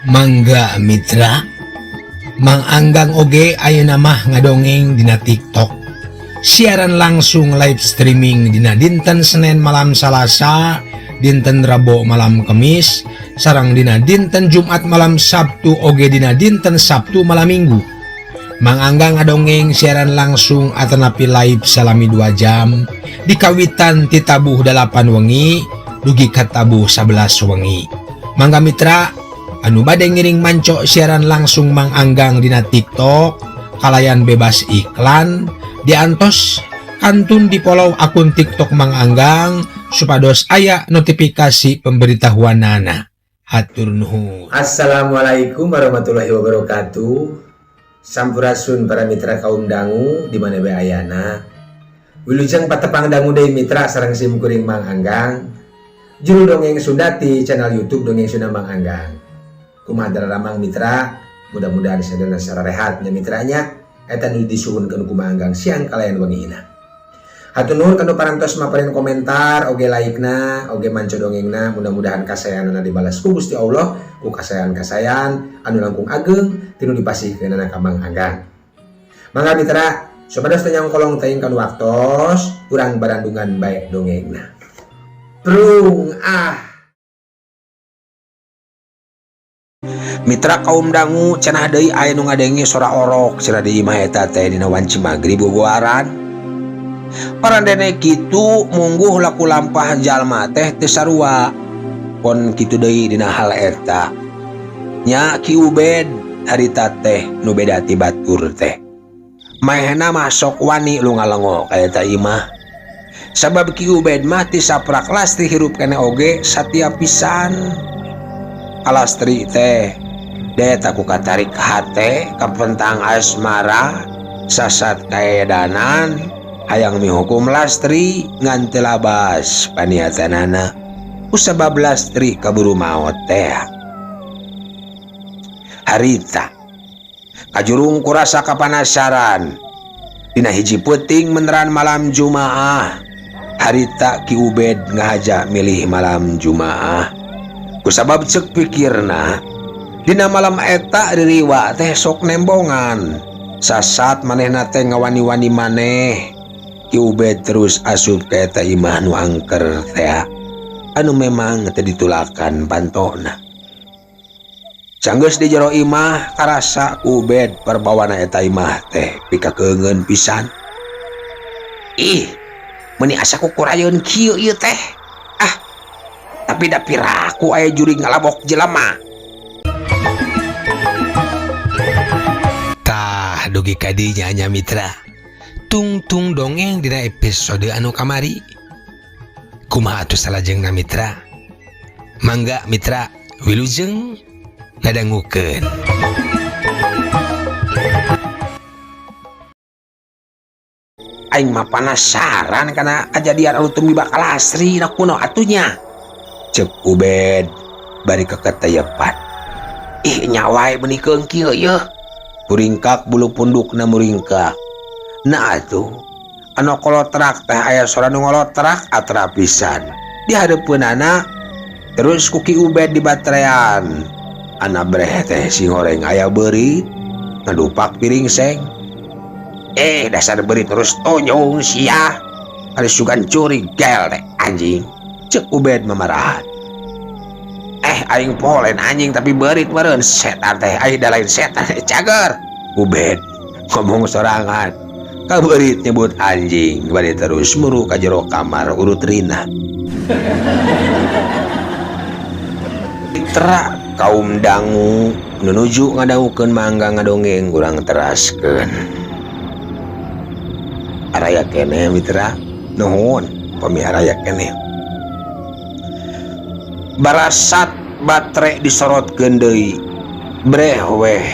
Mangga Mitra Mang Anggang oge ayeuna mah ngadongeng dina TikTok siaran langsung live streaming dina dinten Senin malam Salasa dinten Rabo malam Kemis sareng dina dinten Jumat malam Sabtu oge dina dinten Sabtu malam Minggu Mang Anggang ngadongeng siaran langsung atanapi live salami 2 jam dikawitan ti tabuh 8 wengi dugi ka tabuh 11 wengi. Mangga Mitra anu bade ngiring manco siaran langsung Mang Anggang dina TikTok kalayan bebas iklan diantos kantun di follow akun TikTok Mang Anggang supados aya notifikasi pemberitahuanana. Hatur nuhun. Assalamualaikum warahmatullahi wabarakatuh. Sampurasun para mitra kaum dangu di mana bae ayana. Wilujeng patepang dangu deui mitra sareng sim kuring Mang Anggang. Juru dongeng Sunda ti channel YouTube Dongeng Sunda Mang Anggang. Kumaha daramang mitra, mudah-mudahan sadayana sararehat nya mitranya. Eta nu disuhunkeun ku Mang Anggang siang kalayan wengina. Hatur nuhun kanu parantos maparin komentar, oge like-na, oge manco dongengna, mudah-mudahan kasayanana dibalas ku Gusti Allah, ku kasayan-kasayan anu langkung ageng tinu dipasihkeunana ka Mang Anggang. Mangga mitra, supados teu nyangkolong teuing kanu waktos, urang barandungan bae dongengna. Prung ah. Mitra kaum dangu cenah deui aya nu ngadenge sora orok cenah di imah eta teh dina wanci magrib boboaran. Parandene kitu mungguh laku lampah jalma teh teu sarua. Pon kitu deui dina hal eta. Nya Ki Ubed harita teh nu beda ti batur teh. Maehna mah sok wani lu ngalengo ka eta imah. Sabab Ki Ubed mah ti saprak Lastri hirup keneh oge satia pisan. Alastri teh deta ku katarik hate kapentang asmara sasat kaedanan hayang mihukum Lastri ngan teu labas paniatanana kusabab Lastri kaburu maot teh. Harita kajurung kurasa kapanasaran dina hiji peuting meneran malam Jumaah. Harita Ki Ubed ngahaja milih malam Jumaah kusabab cek pikirna dina malam eta ririwa teh sok nembongan sasat manehna teh ngawani-wani maneh. Ki Ubed terus asup ka eta imah nu angker teh anu memang teu ditulakan pantona. Sanggeus di jero imah karasa ku Ubed perbawana eta imah teh pikakeungeun pisan. Ih, meuni asa kukurayeun kieu ieu teh. Ah, tapi da piraku aya jurig ngalabok jelema. Tah dugi ka dinya nya mitra. Tungtung dongeng dina episode anu kamari. Kumaha atuh salajengna mitra? Mangga mitra wilujeng ngadangukeun. Aing mah panasaran kana kajadian anu tumiba ka Lastri na kuno atunya. Cek Ubed bari keketeyepan. Ih nyawae meuni keung kieu yeuh. Muringkak bulu pundukna muringkak. Nah atuh anu kolotrak teh aya sora nu ngolotrak atra pisan. Di hareupeunana terus ku Ki Ubed dibatrean. Ana breh teh singoreng aya beurit ngadupak piring seng. Dasar beurit terus tonyong sia. Ari sugan curi gel teh anjing. Cek Ubed memarahan. Aing polen anjing tapi beurit meureun setan teh aing da lain setan cager. Ubed ngomong sorangan. Kabeurit nyebut anjing bari terus muru ka jero kamar urut rina. Mitra kaum dangu nunuju ngadangukeun mangga ngadongeng urang teraskeun. Araya keneh mitra nuhun pamiaraya keneh. Barasat baterai disorotkeun deui. Breh weh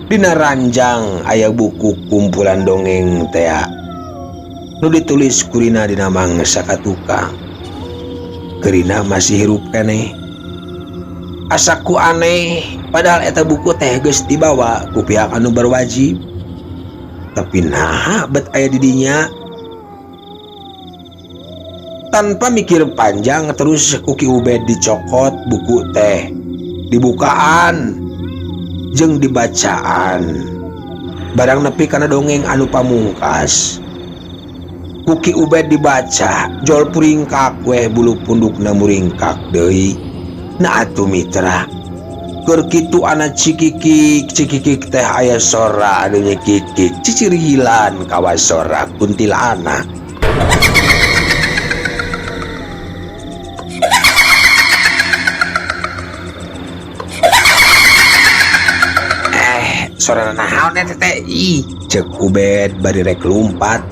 dina ranjang aya buku kumpulan dongeng tea nu ditulis kurina dina mangsa ka tukang. Kerina masih hirup keneh. Asaku aneh padahal eta buku teh geus dibawa ku pihak anu berwajib. Tapi naha bet aya di dinya. Tanpa mikir panjang terus ku Ki Ubed dicokot buku teh. Dibukaan jeung dibacaan. Barang nepi kana dongeng anu pamungkas. Ku Ki Ubed dibaca, jol puringkak weh bulu pundukna muringkak deui. Nah atuh mitra. Keur kitu ana cikikik, cikikik teh aya sora anu nyekikik, cicirihilan kawas sora kuntilanak. Sora naon eta teh? Ih, cek Ubed bari rek lumpat.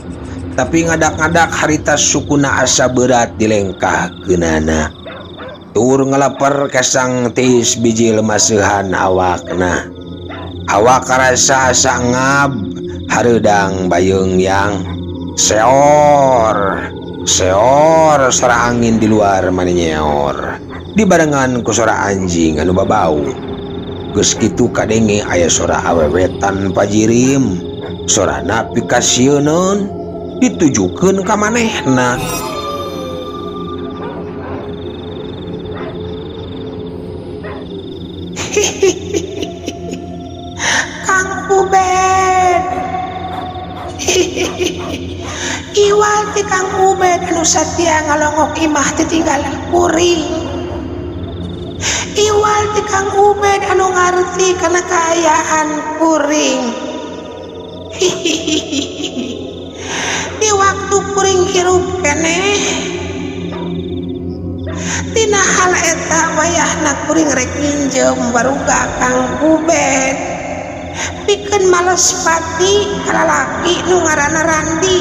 Tapi ngadak-ngadak harita sukuna asa berat dilengkahkeunana. Tur ngeleper kesang tis biji lemaseuhan awakna. Awak karasa asa ngab, hareudang bayeung yang. Seor, seor sora angin di luar maninyeor. Dibarengan ku sora anjing anu babau. Geus kitu kadenge aya sora awewetan pajirim. Sorana pikasieuneun ditujukeun ka manehna. Kang Ubed. Iwal ti Kang Ubed anu satia ngalongok imah titinggalan kuring. Iwal ti Kang Ubed anu ngarti kana kaayaan kuring. Di waktu kuring hirup keneh. Tina hal eta wayahna kuring rek nginjem baruga Kang Ubed. Pikeun males pati kalalaki nu ngaranna Randi.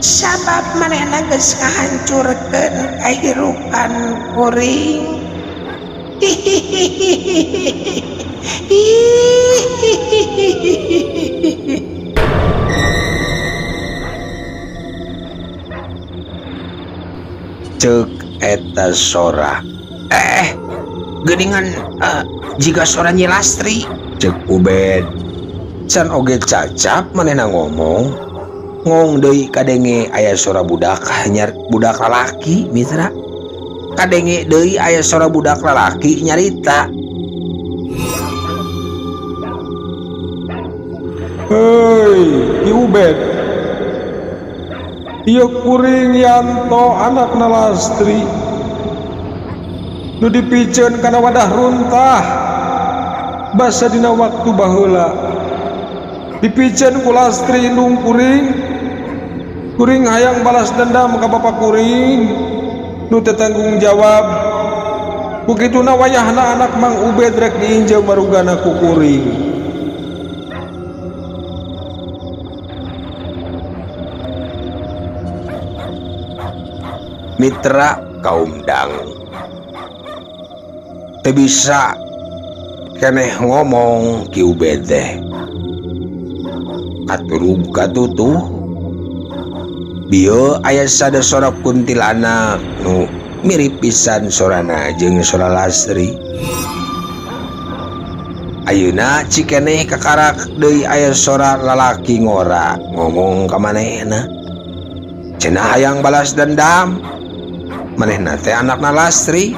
Sabab manehna geus ngahancurkeun kahirupan kuring. Cek eta sora. Geuningan jiga sora Nyi Lastri. Cek Ubed. Can oge cacap manehna ngomong. Ngong deui kadenge aya sora budak nyar budak lalaki mitra. Kadenge deui aya sora budak lalaki nyarita. Hei, Ki Ubed. Ieu kuring Yanto anakna Lastri. Nu dipiceun kana wadah runtah. Basa dina waktu baheula. Dipiceun ku Lastri indung kuring. Kuring hayang balas dendam ka bapa kuring. Nu teu tanggung jawab. Ku kituna wayahna anak Mang Ubed rek diinjeum marugana ku kuring. Mitra kaum dangu teu bisa keneh ngomong Ki Ubed teh. Katurug katutuh bieu aya sada sora kuntilanak nu mirip pisan sorana jeung sora Lastri. Ayeuna cikeneh kakarak deui aya sora lalaki ngora ngomong ka manehna. Cenah hayang balas dendam. Manehna teh anakna Lastri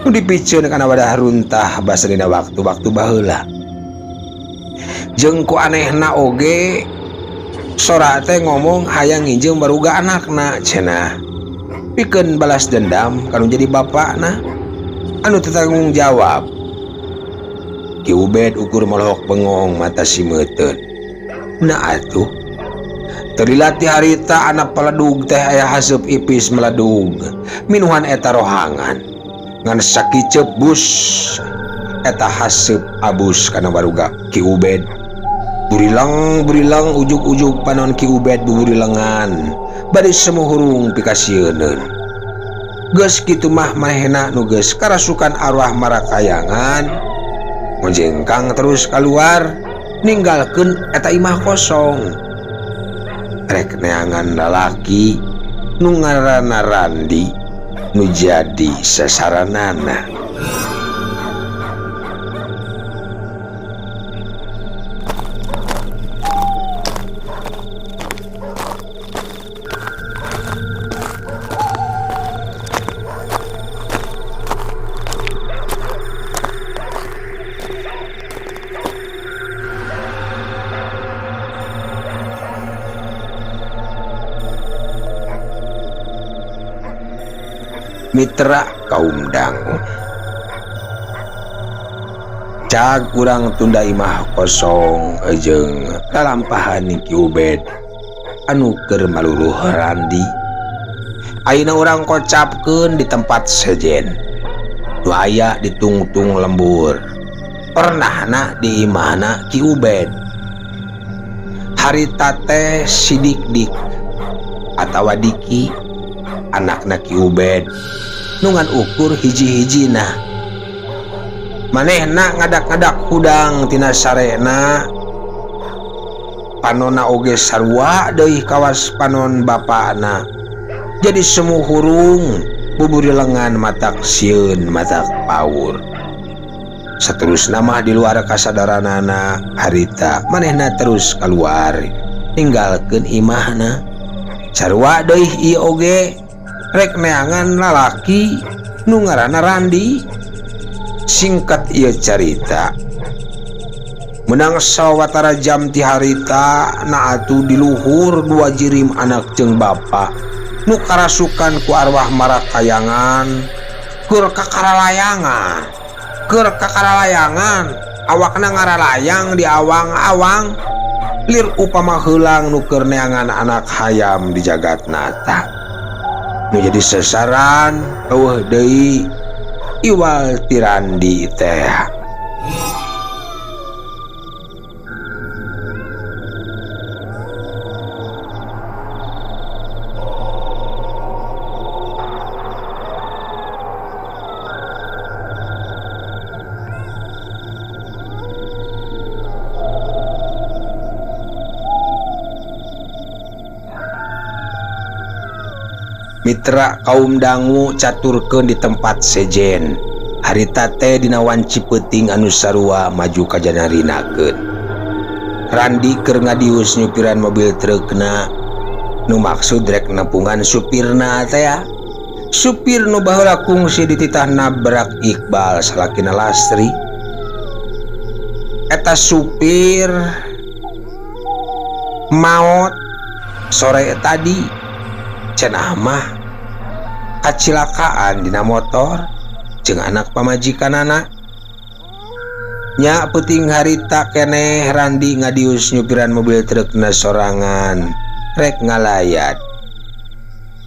nu dipiceun kana wadah runtah basa dina waktu-waktu baheula. Jeung ku anehna oge sora teh ngomong hayang nginjeum baruga anakna cenah. Pikeun balas dendam kanu jadi bapakna anu teu tanggung jawab. Ki Ubed ukur molohok bengong mata simeuteun. Nah atuh terlilat di harita anak peledug teh aya haseup ipis meledug minuhan eta rohangan ngan sakiceup bus eta haseup abus kana baruga Ki Ubed. Burilang burilang ujug-ujug panon Ki Ubed buburilengan bari semu hurung pikasieuneun. Geus kitu mah manehna nu geus karasukan arwah marakayangan ngojengkang terus keluar ninggalkeun eta imah kosong. Rek neangan lalaki nu ngaranna Randi nu jadi sasaranana. Mitra kaum dangu. Cag urang tunda imah kosong jeung lalampahan Ki Ubed anu keur maluruh Randi. Ayeuna urang kocapkeun di tempat sejen. Nu aya ditungtung lembur. Pernahna di imahna Ki Ubed. Harita teh si Dik-dik atawa Diki anakna Ki Ubed nu ngan ukur hiji-hijina. Manehna ngadak-ngadak hudang tina sarena. Panona oge sarua deui kawas panon bapana. Jadi semu hurung buburi lengan matak sieun matak paur. Saterusna mah di luar kasadaranana harita manehna terus keluar ninggalkeun imahna. Sarua deui ieu oge rek neangan lalaki nu ngaranna Randi. Singkat ieu carita menang sawatara jam ti harita na atuh di luhur dua jirim anak jeung bapa nu karasukan ku arwah marakayangan keur kakaralayangan keur kakaralayangan awakna ngaralayang di awang-awang lir upama heulang nu keur neangan anak hayam di jagat nata nu jadi sasaran eueuh deui iwal ti Randi teh. Mitra kaum dangu caturkeun di tempat sejen. Harita teh dina wanci peuting anu sarua maju ka janarinakeun. Randi keur ngadius nyupiran mobil trukna nu maksud rek nepungan supirna teh. Supir nu baheula kungsi dititah nabrak Iqbal salakina Lastri. Eta supir maot sore tadi. Cenah mah kacilakaan dina motor jeung anak pamajikanana. Nya peuting harita keneh Randi ngadius nyupiran mobil trukna sorangan rek ngalayat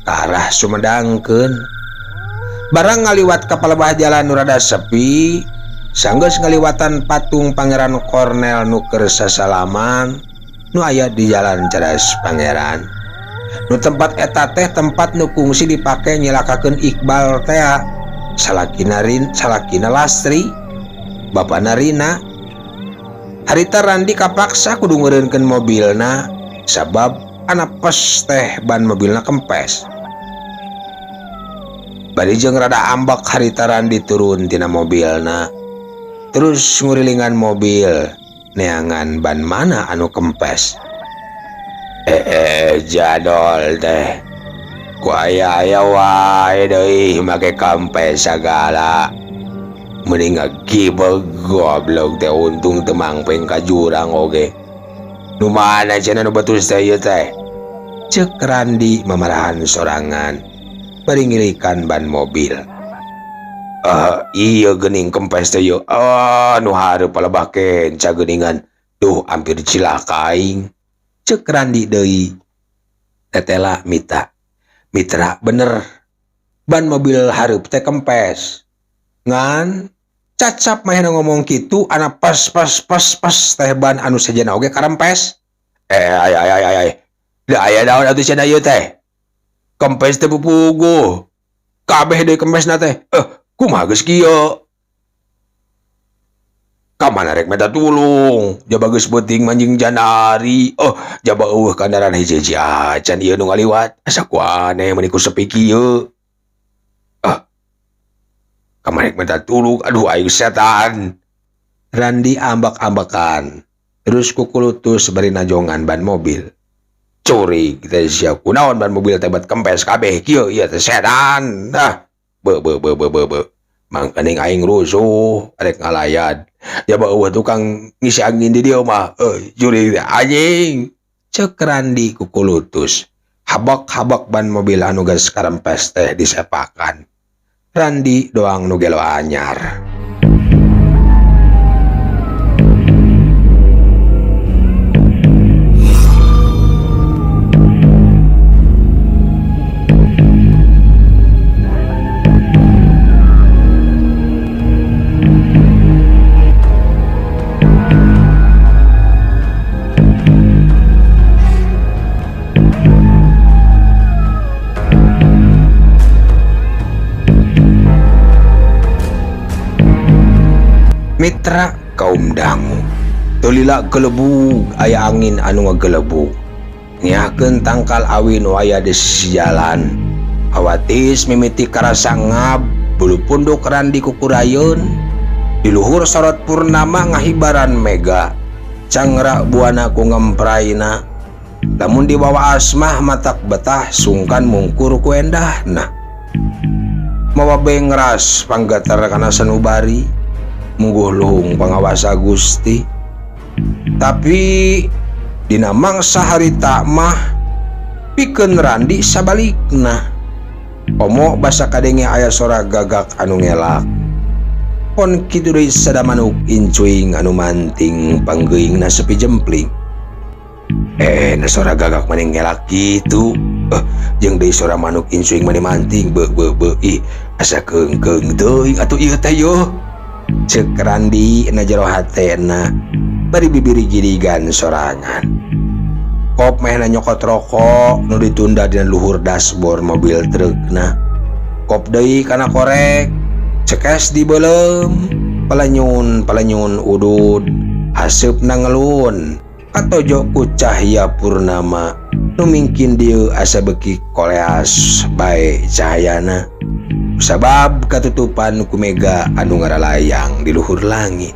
ka arah Sumedangkeun. Barang ngaliwat ka palebah jalan nu rada sepi, sanggeus ngaliwatan patung Pangeran Kornel nu keur sasalaman nu aya di jalan Cadas Pangeran. Nu tempat eta teh tempat nu kungsi dipake nyilakakeun Iqbal teh salakina Rin, salakina Lastri, bapana Rina. Harita Randi kapaksa kudu ngeureunkeun mobilna sabab anak pes teh ban mobilna kempes. Bari jeung rada ambek harita Randi turun tina mobilna. Terus ngurilingan mobil neangan ban mana anu kempes. Jadol teh ku aya-aya wae deui make kempes sagala. Mending ngagibeg goblok teh untung teu mangpeng ka jurang oge. Nu mana cenah nu betus teh ieu teh? Ceuk Randi mamarahan sorangan bari ngirikan ban mobil. Ieu geuning kempes teh ieu. Nu hareup palebah kenca geuningan. Duh hampir cilaka aing. Ceuk Randi deui. Tetela mita. Mitra bener. Ban mobil hareup teh kempes. Ngan cacap mah ngomong kitu ana pas pas pas pas teh ban anu sejenna oge karempes. Ay ay ay ay. Da aya naon atuh cenah ieu teh? Kempes teh pupuguh. Kabeh deui kempesna teh. Kumaha geus kieu? Ka mana rek minta tulung? Jaba geus peuting manjing janari. Jaba eueuh kandaran hiji-hiji acan ieu nu ngaliwat. Asa ku aneh meuni ku sepi kieu. Ka mana rek minta tulung? Aduh aing setan. Randi ambak-ambakan. Terus kukulutus bari najongan ban mobil. Curig teh sia kunaon ban mobil teh bet kempes kabeh kieu ieu teh setan. Nah, be be be be be be. Mangkening aing rusuh rek ngalayat. Jaba eueuh tukang ngisi angin di dieu mah. Jurig teh anjing. Ceuk Randi kukulutus. Habak-habak ban mobil anu geus karempes teh disepakan. Randi doang nu gelo anyar. Mitra kaum dangu teu lila gelebug aya angin anu ngagelebug ngiakeun tangkal awi nu aya di sisi jalan hawatis mimiti karasa ngab bulu punduk Randi kukurayeun di luhur sorot purnama ngahibaran mega cangra buana ku ngempraina lamun dibawa asmah matak betah sungkan mungkur ku endahna mawa bengras panggeter kana sanubari mungguh luhung pangawasa Gusti tapi dina mangsa harita mah pikeun Randi sabalikna komo basa kadenge aya sora gagak anu ngelak pon kitu deui sada manuk incuing anu manting panggeuingna sepi jempling na sora gagak maneh ngelak kitu jeung deui sora manuk incuing maneh manting be be be ih asa keungkeung teuing atuh ieu teh yo cek Randi na jero hatena bari bibiri girigan sorangan kop mehna nyokot rokok nu ditunda dina luhur dashboard mobil trukna kop deui kana korek cekes dibeuleum palenyun palenyun udud haseupna ngelun katojo ku cahya purnama nu mingkin dieu asa beuki koleas bae cahayana sabab katutupan ku mega anu ngaralayang di luhur langit.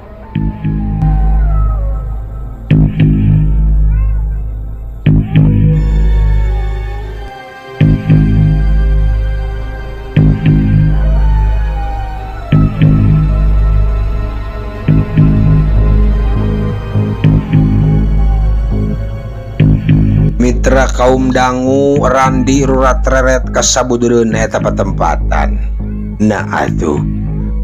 Mitra kaum dangu Randi rurat reret kasabudureun eta patempatan. Nah atuh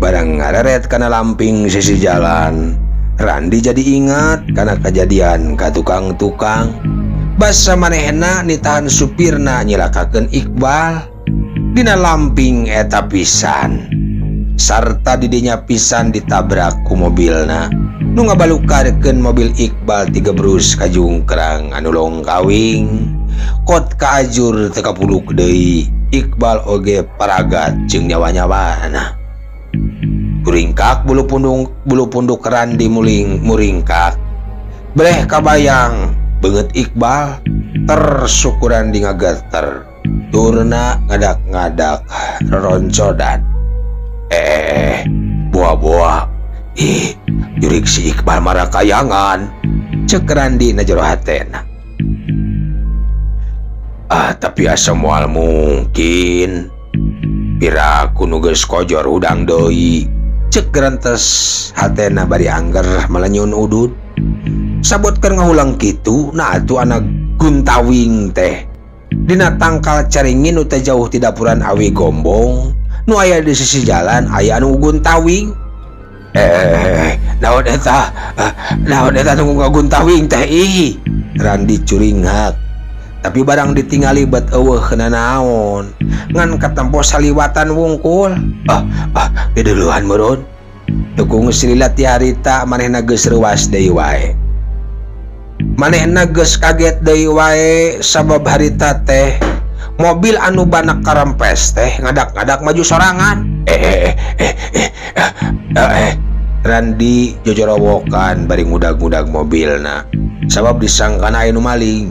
barang ngareret kana lamping sisi jalan Randi jadi ingat kana kejadian ka tukang-tukang basa manehna nitahan supirna nyilakakeun Iqbal dina lamping eta pisan sarta didinya pisan ditabrak ku mobilna nu ngabalukarkeun mobil Iqbal tigebrus ka jungkrang anu longkawing kot kaajur teu kapuluk deui Iqbal oge paragat jeung nyawa-nyawana kuringkak bulu punduk Randi muringkak breh kabayang beungeut Iqbal tersyukuran di ngageter turna ngadak-ngadak roroncodan buah-buah ih jurik si Iqbal marakayangan cek Randi na jero hatena. Ah tapi asa moal mungkin piraku nu geus kojor hudang deui cek gerentes hatena bari angger malenyun udud sabot keur ngahulang kitu nah atuh anak guntawing teh dina tangkal caringin nu teh jauh ti dapuran awi gombong nu aya di sisi jalan aya anu guntawing naon eta nu ngaguntawing teh ih Randi curinghak tapi barang ditingali bet eueuh nanaon ngan katempo saliwatan wungkul diduluhan meureun tukung silila ti harita manehna geus reuas deui wae manehna geus kaget deui wae sabab harita teh mobil anu banak karempes teh ngadak-ngadak maju sorangan Randi jojorowokan bari ngudag-ngudag mobilna sabab disangkana aya nu maling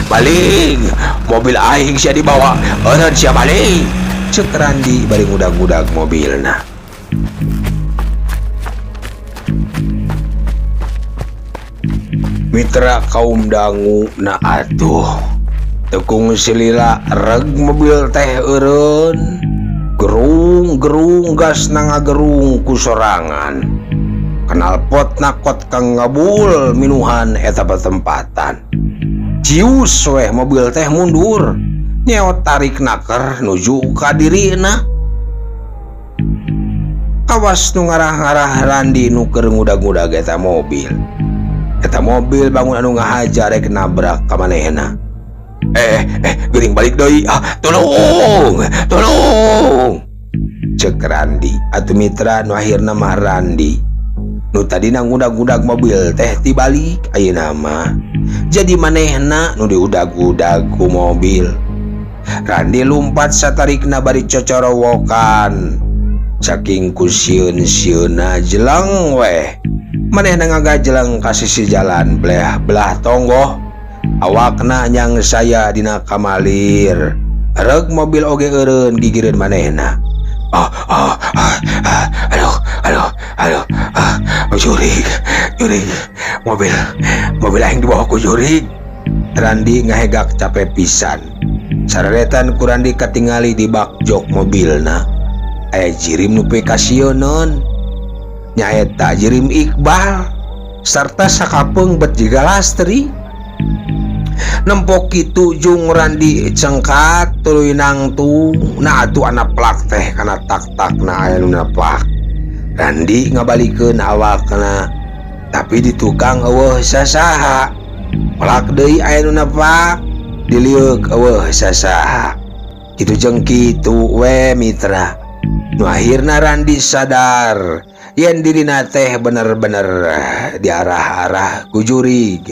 maling mobil aing sia dibawa eureun sia maling cek Randi bari ngudag-ngudag mobilna. Mitra kaum dangu na atuh tekung silila reg mobil teh eureun gerung-gerung gas na ngagerung ku sorangan knalpot nakot kang ngabul minuhan eta patempatan cius weh mobil teh mundur nyeot tarik naker nuju ka dirina Kawas nu ngarah-ngarah Randi nu keur ngudag-ngudag eta mobil. Eta mobil bangun anu ngahaja rek nabrak ka manehna. Geuning balik deui. Ah, tolong, tolong. Cek Randi atuh mitra nu akhirna mah Randi. Nu tadina ngudag-ngudag mobil teh tibalik ayeuna mah. Jadi manehna nu diudag-udag ku mobil. Randi lumpat satarikna bari cocorowokan. Saking ku sieun-sieunna jeleng weh. Manehna ngagajeleng ka sisi jalan belah-belah tonggoh. Awakna nyang saya dina kamalir. Reg mobil oge eureun gigireun manehna. Ah, ah, ah, ah, aduh, aduh, aduh, ah, jurig, jurig, mobil, mobil aing dibawa ku jurig. Randi ngahegak capek pisan. Sareretan ku Randi katingali di bak jok mobilna. Aya jirim nu pikasieuneun. Nyaeta jirim Iqbal sarta sakapeung bet jiga Lastri. Nempok kitu jung Randi cengkat tuluy nangtung. Nah atuh anak plak teh kana tak-takna aya nu naplak. Randi ngabalikeun awakna tapi di tukang eueuh sasaha. Plak deui aya nu naplak, dilieuk eueuh sasaha. Kitu jeung kitu we mitra. Nu akhirna Randi sadar yen dirina teh bener-bener diarah-arah ku jurig.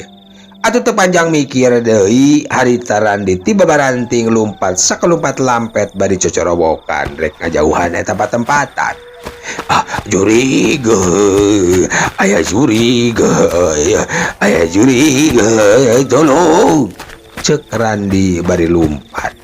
Atuh teu panjang mikir deui harita Randi tiba baranting lumpat sakalumpat lampet bari cocorowokan rek ngajauhan eta patempatan. Ah, jurig, aya jurig, aya jurig, tolong. Cek Randi bari lumpat.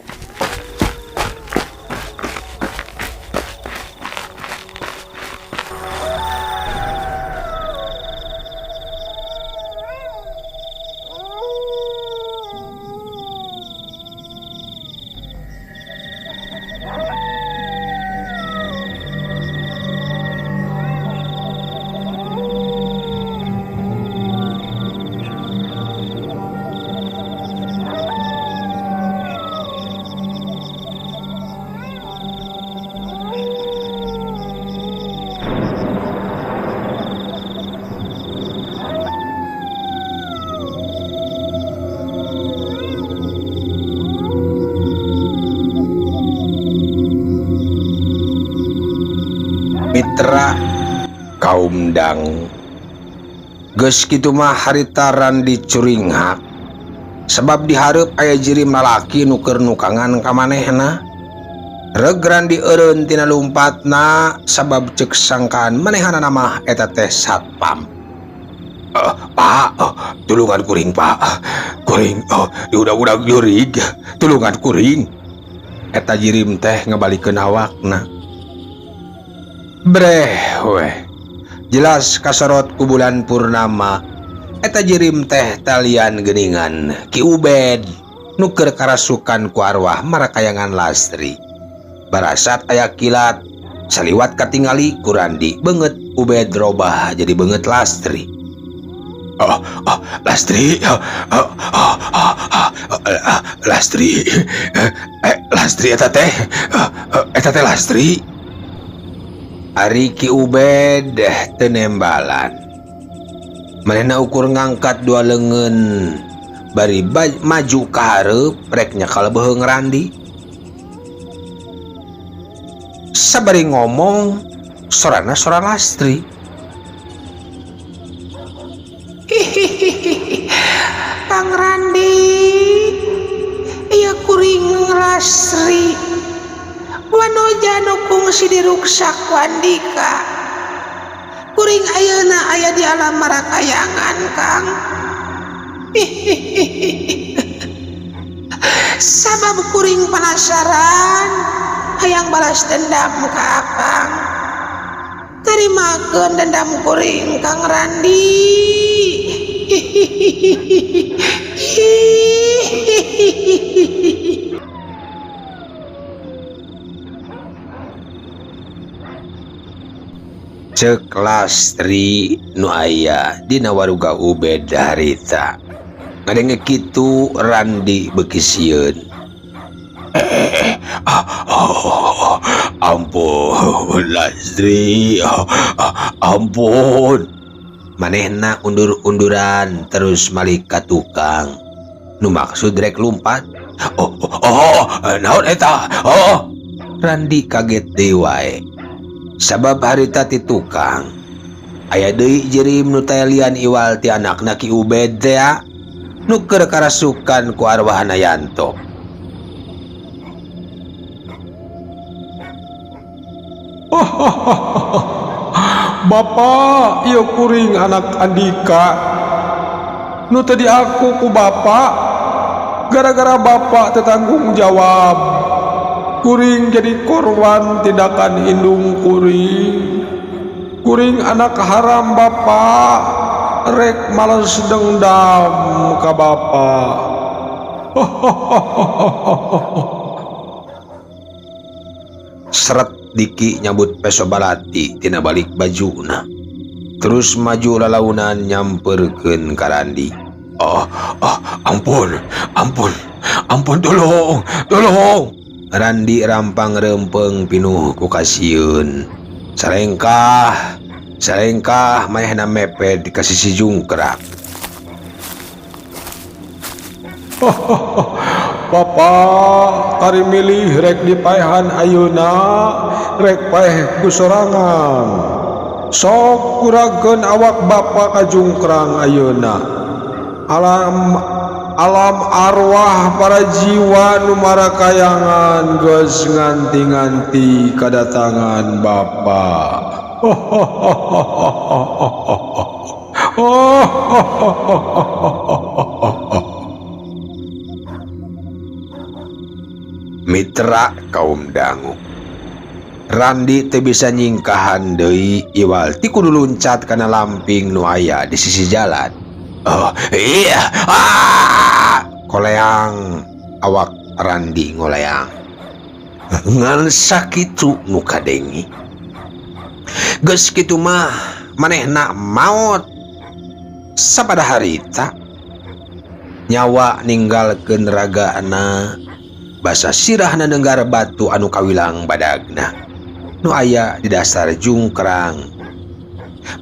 Mitra kaum dangu geus kitu mah harita Randi curinghak sebab dihareup aya jirim lalaki nu keur nukangan ka manehna. Reg Randi eureun tina lumpatna sabab ceuk sangkaan manehanana mah eta teh satpam. Pak, tulungan kuring Pak, kuring, diudag-udag jurig, tulungan kuring. Eta jirim teh ngabalikeun awakna. Breh weh, jelas kasorot ku bulan purnama. Eta jirim teh talian geuningan Ki Ubed nu keur karasukan ku arwah marakayangan Lastri. Barasat aya kilat saliwat katingali ku Randi beungeut Ubed robah jadi beungeut Lastri. Oh, oh, Lastri, oh, oh, oh, oh, oh, oh, Lastri, Lastri eta teh, eta teh Lastri. Ari Ki Ubed teu nembalan. Manehna ukur ngangkat dua leungeun bari maju ka hareup rek nyakal beuheung Randi. Sabari ngomong sorana sora Lastri. Hihihihi. Kang Randi, ieu kuring Lastri. Wanoja nu kungsi diruksak ku Andika. Kuring ayeuna aya di alam marakayangan, Kang. Hihihihi. Sabab kuring penasaran hayang balas dendam ka Akang. Terimakeun dendam kuring Kang Randi. Hihihihi. Cek Lastri nu aya dina waruga Ubed harita. Ngadenge kitu Randi beuki sieun. Oh, ampun Lastri, ampun. Manehna undur-unduran terus malik ka tukang. Nu maksud rek lumpat. Oh, oh, oh, naon eta? Oh. Randi kaget deui wae. Sabab harita ti tukang. Aya deui jirim nu tayalian iwal ti anakna Ki Ubed teh nu keur karasukan ku arwahna Yanto. Bapak, ieu kuring anak Andika. Nu tadi aku ku bapak, gara-gara bapak teu tanggung jawab. Kuring jadi korban tindakan indung kuring. Kuring anak haram bapak, rek males dendam ka bapak. Seret Diki nyabut peso balati tina balik bajuna. Terus maju lalaunan nyamperkeun ka Randi. Oh, oh, ampun, ampun, ampun, tolong, tolong. Randi rampang rempeng pinuh ku kasieun. Salengkah, salengkah manehna mepet ka sisi jungkrak. Bapak kari milih rek dipaehan ayeuna rek paeh ku sorangan. Sok kurangkeun awak bapak ka jungkrang ayeuna. Alam alam arwah para jiwa nu marakayangan geus nganti-nganti kadatangan bapak. Mitra kaum dangu. Randi teu bisa nyingkahan deui iwal ti kudu luncat kana lamping nu aya di sisi jalan. Oh, iya. Ah! Koleang awak Randi ngoleang. Ngan sakitu nu kadengi. Geus kitu mah manehna maot. Sapada harita nyawa ninggalkeun ragana basa sirahna nenggar batu anu kawilang badagna nu aya di dasar jungkrang.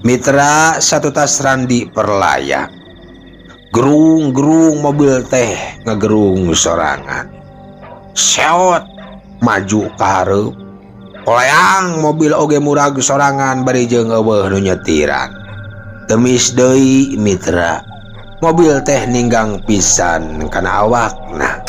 Mitra satutas Randi perlaya. Gerung-gerung mobil teh ngegerung sorangan. Seot maju ka hareup. Koleang mobil oge murag sorangan bari jeung eueuh nu nyetiran. Temis deui mitra. Mobil teh ninggang pisan kana awakna.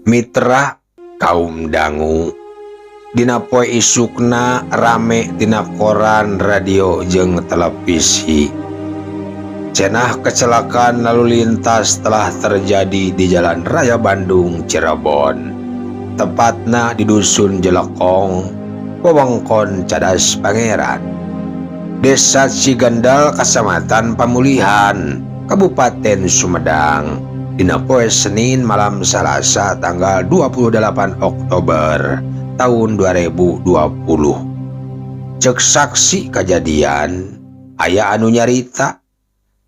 Mitra kaum dangu dina poe isukna rame dina koran, radio jeung televisi. Cenah kecelakaan lalu lintas telah terjadi di Jalan Raya Bandung Cirebon, tepatna di Dusun Jelekong, wewengkon Cadas Pangeran, Desa Cigendal, Kecamatan Pamulihan, Kabupaten Sumedang. Dina poe Senin malam Salasa tanggal 28 Oktober tahun 2020. Cek saksi kejadian aya anu nyarita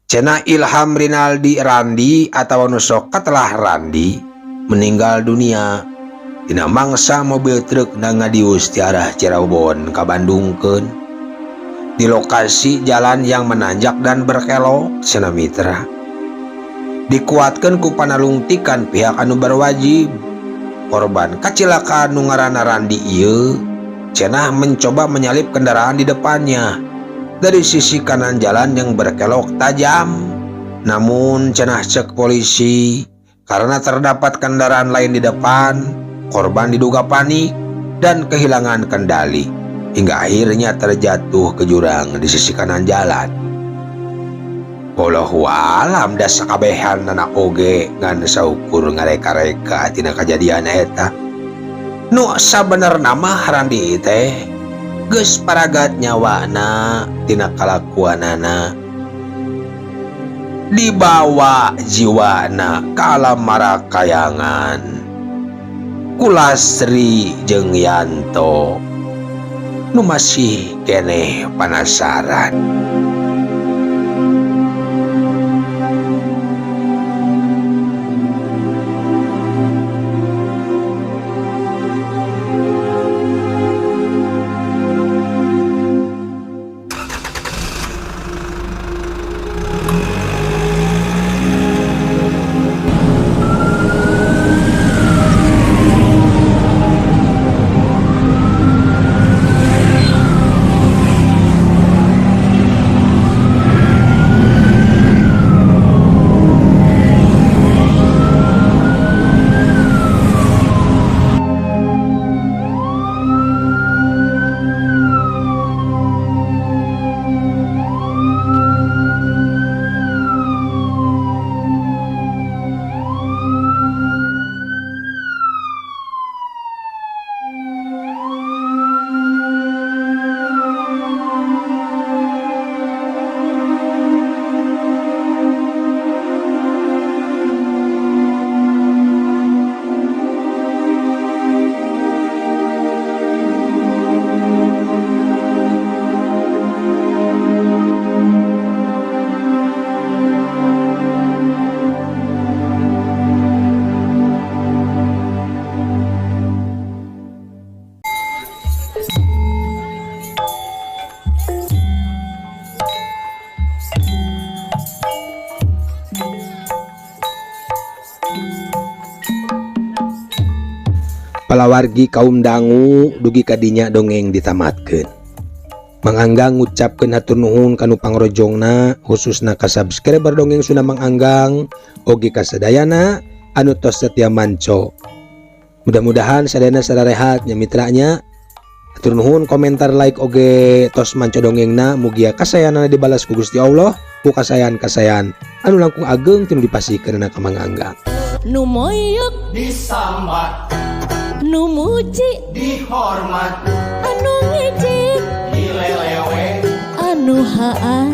cenah Ilham Rinaldi Randi atau nu sok katelah Randi meninggal dunia dina mangsa mobil truk na ngadius ti arah Cirebon ka Bandungkeun di lokasi jalan yang menanjak dan berkelok cenah mitra. Dikuatkan ku panalungtikan pihak anu berwajib, korban kacilakaan nu ngaranna Randi ieu cenah mencoba menyalip kendaraan di depannya dari sisi kanan jalan yang berkelok tajam. Namun cenah cek polisi, karena terdapat kendaraan lain di depan, korban diduga panik dan kehilangan kendali hingga akhirnya terjatuh ke jurang di sisi kanan jalan. Wallahu alam, da sakabehanana oge ngan saukur ngareka-reka tina kejadian eta. Nu sabenerna mah Randi teh geus paragat nyawana tina kalakuanana, dibawa jiwana ka alam marakayangan ku Lasri jeung Yanto nu masih keneh penasaran. Palawargi kaum dangu, dugi kadinya dongeng ditamatkeun. Mang Anggang ngucapkeun hatur nuhun kanu pangrojongna, khususna ka subscriber Dongeng Sunda Mang Anggang oge ka sadayana anu tos setia manco. Mudah-mudahan sadayana sararehat nya mitranya. Hatur nuhun komentar, like, oge tos manco dongengna, mugia kasayanana dibalas ku Gusti Allah ku kasayan-kasayan anu langkung ageng tinu dipasihkeun ka Mang Anggang. Nu moyok disambat, nu muji dihormat, anu ngejek dilelewe, anu haa.